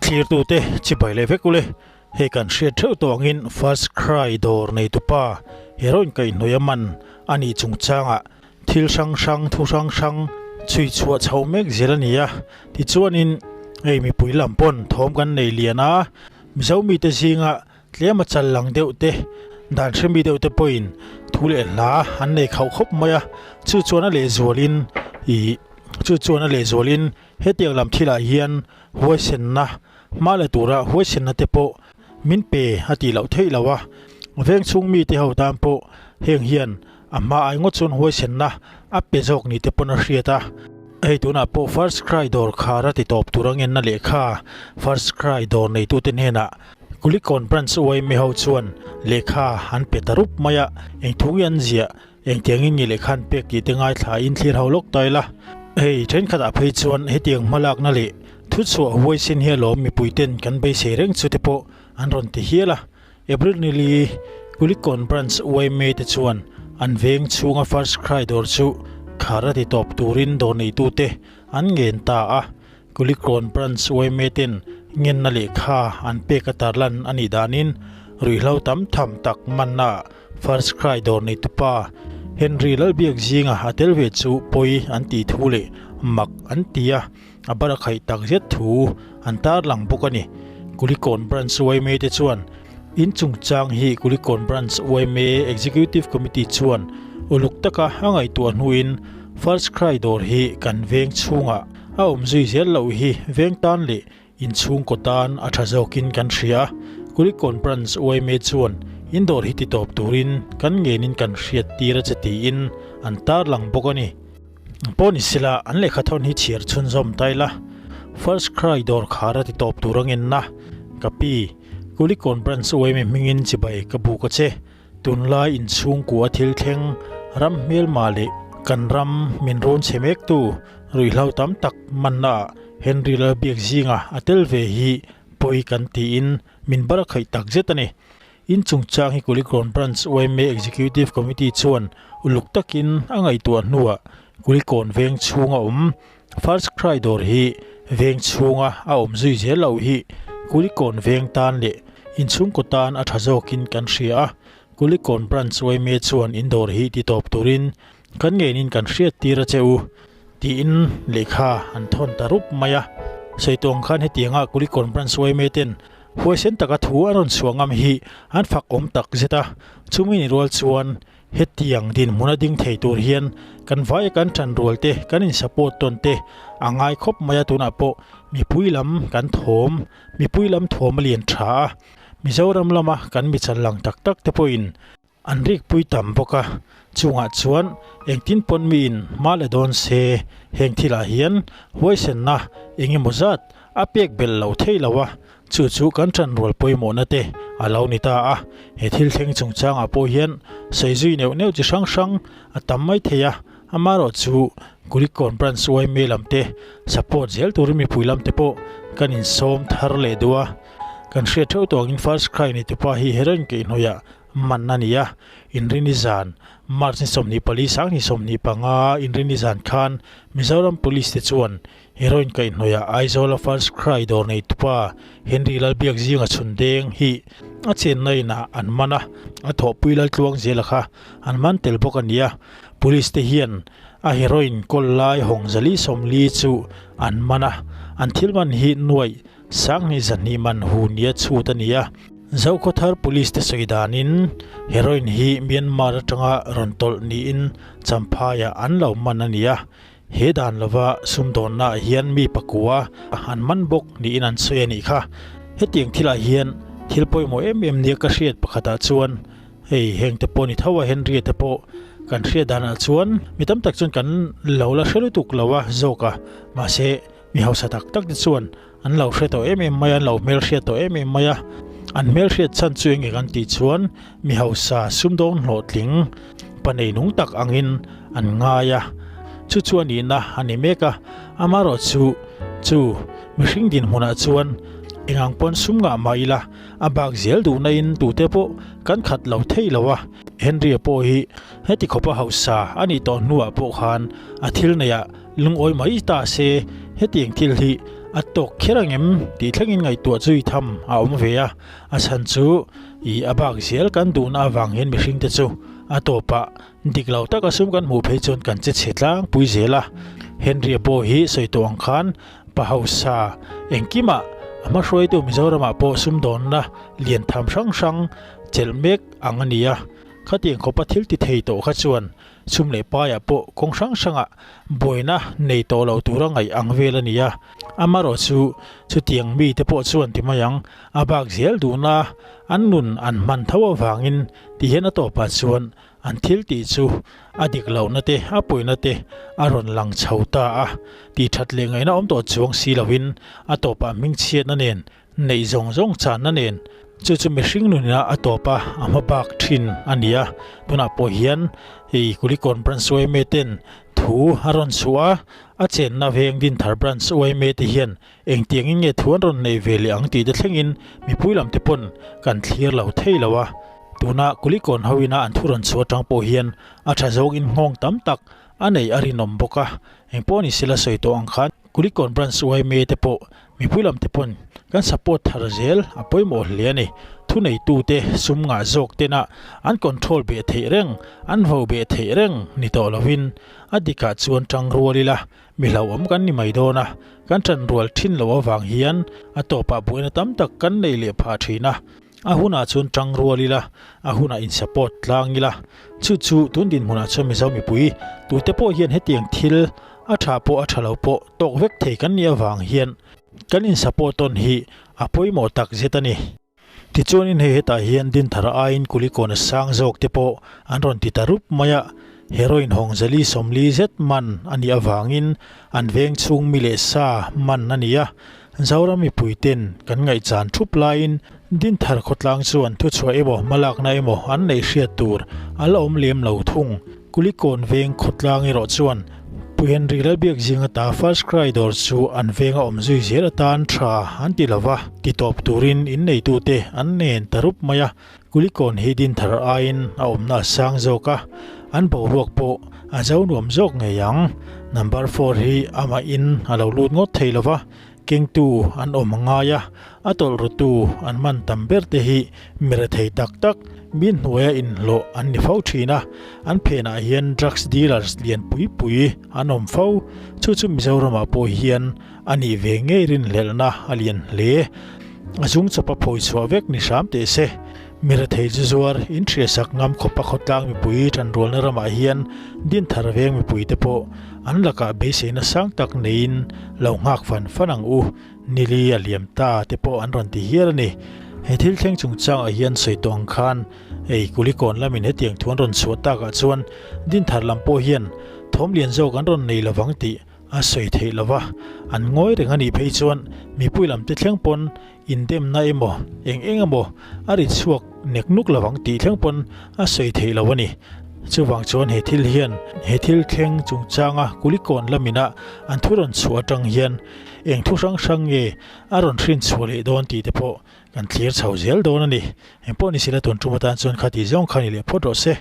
Thlirtute chibai leh vek ule, hei kan hriat theuh tawh angin First Cry dawr neitupa heroin kaihhnawih a man a nih chungchangah thil hrang hrang thu hrang hrang chhui chhuah chhoh mek zel a ni a. Tichuanin hei mipui lam pawn thawm kan nei lian a, Mizo mite zinga Tlem a chal lang deuh te, dan hremi deuh te pawhin thu leh hla an nei khauh khawp mai a, chu chuan a lehzualin ih chu chuan a lehzualin hetiang lam thilah hian huaisenna hma la tura huaisenna te pawh min pe a tih loh theih lo a, veng chhung mite ho tan pawh heng hian a hma ai ngawt chuan huaisenna a pe zawk ni te pawn a hriat a. Hei tunah pawh First Cry dawr khar a ti tawp tur a ngenna lehkha First Cry dawr neitute hnenah Kulikawn Branch YMA ho chuan lehkha an pe ta rup mai a, eng thu nge an ziah, engtiangin nge lehkha an pek tih te ngaithla in thlir ho lawk ta ila. Hei thenkhatah phei chuan hetiang hmalakna leh thuchhuah huaisen hi alawm mipuiten kan beisei reng chu te pawh an rawn ti hial a. April nili Kulikawn Branch YMA te chuan an veng chhunga First Cry dawr chu khar a ti tawp turin dawr neitute an ngen ta a. Kulikawn Branch yma ten ngenna lehkha an pek a tarlan a nih danin ruihhlo tam tham tak manna First Cry dawr neitupa Henry Lalbiak zinga a tel ve chu pawi an tih thu leh mak an ti a, a bar a khaih tak zet thu an tarlang bawk a ni. Kulikawn Branch yma te chuan in chungchang hi Kulikawn Branch yma Executive Committee chuan uluk taka a ngaihtuah hnuin First Cry dawr hi kan veng chhungah A awm zui zel loh hi veng tan leh inchhungkaw tan a tha zawkin kan hria. Kulikawn Branch yma chuan in dawr hi ti tawp turin kan ngenin kan hriat tir a che tiin an tarlang bawk a ni. Pawh ni sela an lehkha thawn hi chhiar chhunzawm ta ila. First Cry dawr khar a ti tawp tur a ngenna. Ka pi, Kulikawn Branch yma hmingin chibai ka buk a che. Tunlai inchhungkua thil thleng ram hmelma leh kan ram min rawn chhe mektu ruihhlo tam tak manna ah Henry Lalbiak zinga a tel ve hi pawi kan tiin min bar khaih tak zet a ni. In chungchang hi Kulikawn Branch yma Executive Committee chuan uluk takin a ngaihtuah hnuah Kulikawn veng chhunga awm First Cry dawr hi veng chhunga a awm zui zel loh hi Kulikawn veng tan leh inchhungkaw tan a tha zawkin kan hria a, Kulikawn Branch yma chuan in dawr hi ti tawp turin kan ngenin kan hriat tir a che u tiin lehkha an thawn ta rup mai a. Sawi tawng khan hetianga Kulikawn Branch yma ten huaisen taka thu an rawn chhuah ngam hi an fak awm tak zet a, chumi ni rual chuan Hetiang dinhmun a ding thei tur hian kan vaia kan ṭan rual te, kan in support tawn te a ngai khawp mai a, tunah pawh mipui lam kan thawm, mipui lam thawm a lian tha a, Mizoram lama kan mi chal lang tak tak te pawhin an rikpui tam bawk a, chungah chuan engtin pawn miin hma la dawn se heng thilah hian huaisenna eng emaw zat a pek belh lo thei lo a, Chu chu kan ṭanrual pawimawhna te a lo ni ta a, he thil thleng chungchangah pawh hian sawi zui neuh neuh chi hrang hrang a tam mai thei a, amaherawhchu Kulikawn Branch yma lam te support zel turin mipui lam te pawh kan insawm thar leh duh a, kan hriat theuh tawh angin First Cry ni tupa hi heroin keihhnawihah man a ni a, Inrini zan, March ni 24 25 Inrini zan khan Mizoram Police te chuan Heroin kaihhnawihah Aizawla First Cry dawr neitupa Henry Lalbiak zinga chhun deng hi a chenna inah an man a, a thawhpui Laltluang zela kha an man tel bawk a ni a. Police te hian a heroin kawl lai hawng zali 40 chu an man a, an thil man hi nuaih 2000 200 man hu nia chhut a ni a. Zokhawthar Police te sawi danin heroin hi Myanmar atanga rawn tawlh niin Champhaiah an lo man a ni a. He dan lova sumdawnnaah hian mi pakua an man bawk niin an sawi a nih kha. Hetiang thilah hian thil pawimawh em em nia ka hriat pakhatah chuan hei heng te pawh ni tho a Henry-a te pawh kan hriat danah chuan mi tam tak chuan kan lo la hre lutuk lo a zawk a, mahse mi hausa tak tak te chuan an lo hre tawh em em mai a, an lo hmelhriat tawh em em mai a. An hmelhriat chhan chu enge kan tih chuan mi hausa sumdawn hlawhtling pa nei nung tak angin an ngai a, chu chu a nihna a ni mek a. Amaherawh chu chu mihring dinhmunah chuan engang pawn sum ngah mah ila a bak zel duhna in tute pawh kan khat lo thei lo a. Henry-a pawh hi heti khawpa hausa a nih tawh hnuah pawh khan a thil neiah lungawi mai ta se hetiang thil hi. a tawk kher ang em tih thlengin ngaihtuah zui tham a awm ve a, a chhan chu ih a bak zel kan duhna avang hian mihring te chu a tawpah dik lo taka sum kan hmuh phei chuan kan che chhe tlangpui zel a. Henry-a pawh hi sawi tawh ang khan pa hausa engkimah a hmahruaitu Mizoramah pawh sumdawnna lian tham hrang hrang chelh mek ang a ni a, khatiang khawpa thil ti thei tawh kha chuan Chhum leh paiah pawh kawng hrang hrangah buaina nei tawh lo tura ngaih ang vel a ni a, amarawh chu chutiang mite pawh chuan ti mai ang, a bak zel duhna an nun an hman tho avangin ti hian a tawpah chuan an thil tih chu a dik lohna te a puihna te a rawn lang chho ta a, tih that leh ngaihna awm tawh chuang si lovin a tawpah hmingchhiatna nen Neih zawng zawng channa nen chu chu mihring nunina a tawp a, a hma bak thin a ni a. Tunah pawh hian hei Kulikawn Branch yma ten thu a rawn chhuah a, a chenna veng Dinthar Branch yma te hian engtiangin nge thu an rawn neih ve leh ang tih te thlengin mipui lam te pawn kan thlir lo thei lo a. Tuna Kulikawn hoina an thu rawn chhuah atang pawh hian a tha zawngin nghawng tam tak a neih a rinawm bawk a, engpawh ni sela sawi tawh ang khan Kulikawn Branch yma te pawh Mipui lam te pawn kan support thar zel a pawimawh hle a ni. Thuneitute sum ngah zawk tena an control beh theih reng, an vo beh theih reng ni tawh lovin a dikah chuan tang rual ila mi hlauhawm kan ni mai dawn a, kan tan rual thin loh avang hian a tawpah buaina tam tak kan nei leh phah thin a. A hunah chuan tang rual ila, a hunah in support tlang ila. Chu chu tun dinhmunah chuan Mizo mipui tute pawh hian hetiang thil a tha pawh a tha lo pawh tawk vek thei kan nih avang hian kan in support tawn hi a pawimawh tak zet a ni. Tichuanin hei hetah hian Dinthar aiin Kulikawn a sang zawk te pawh an rawn ti ta rup mai a, heroin hawng zali 40 zet man a nih avangin an veng chhung mi leh sa man a ni a, Zoram mipui ten kan ngaihchan thup laiin Dinthar khawtlang chuan thuchhuah emaw hmalakna emaw an neih hriat tur a la awm lem lo thung. Kulikawn veng khawtlang erawh chuan Pu Henry Lalbiak zinga ta First Cry dawr chu an venga awm zui zel atan tha an ti lova, ti tawp turin inneitute an nen ta rup mai a. Kulikawn hi Dinthar aiin a awmna a sang zawk a, an boruak pawh a zo nuam zawk ngei ang. Number four hi amahin a lo lut ngawt thei lova, Kengtu an awm a ngai a, a tawlh rutu an man tam ber te hi mi rethei tak tak, mi hnuaia inhlawh an ni fo thin a, an phenah hian drugs dealers lian pui pui an awm fo, chu chu Mizoramah pawh hian a nih ve ngei rinhlelhna a lian hle. A zung chawpa phawi chhuah vek ni hram teh se. Mi rethei chu zuar in hriatsak ngam khawpa khawtlang mipui tanrualna ramah hian Dinthar veng mipuite pawh an lakah beiseina sang tak neiin lo nghak fan fan ang u, Nili a liam ta te pawh an rawn ti hial a ni. He thil thleng chungchangah hian sawi tawh ang khan ei Kulikawn lamin hetiang thu an rawn chhuah takah chuan Dinthar lam pawh hian thawm lian zawk an rawn nei lovang tih a sawi theih lova, an ngawi reng a nih phei chuan mipui lam te thleng pawn Indemna emaw eng eng emaw a ri chhuak nek nuk lovang tih thleng pawn a sawi theih lo a ni. Chuvang chuan he thil hian he thil thleng chungchanga Kulikawn lamina an thu rawn chhuah atang hian eng thu hrang hrang nge a rawn hrin chhuah leh dawn tih te pawh kan thlir chho zel dawn a ni. Engpawh ni sila tun tum atan chuan khati zawng kha ni leh phawt rawh se.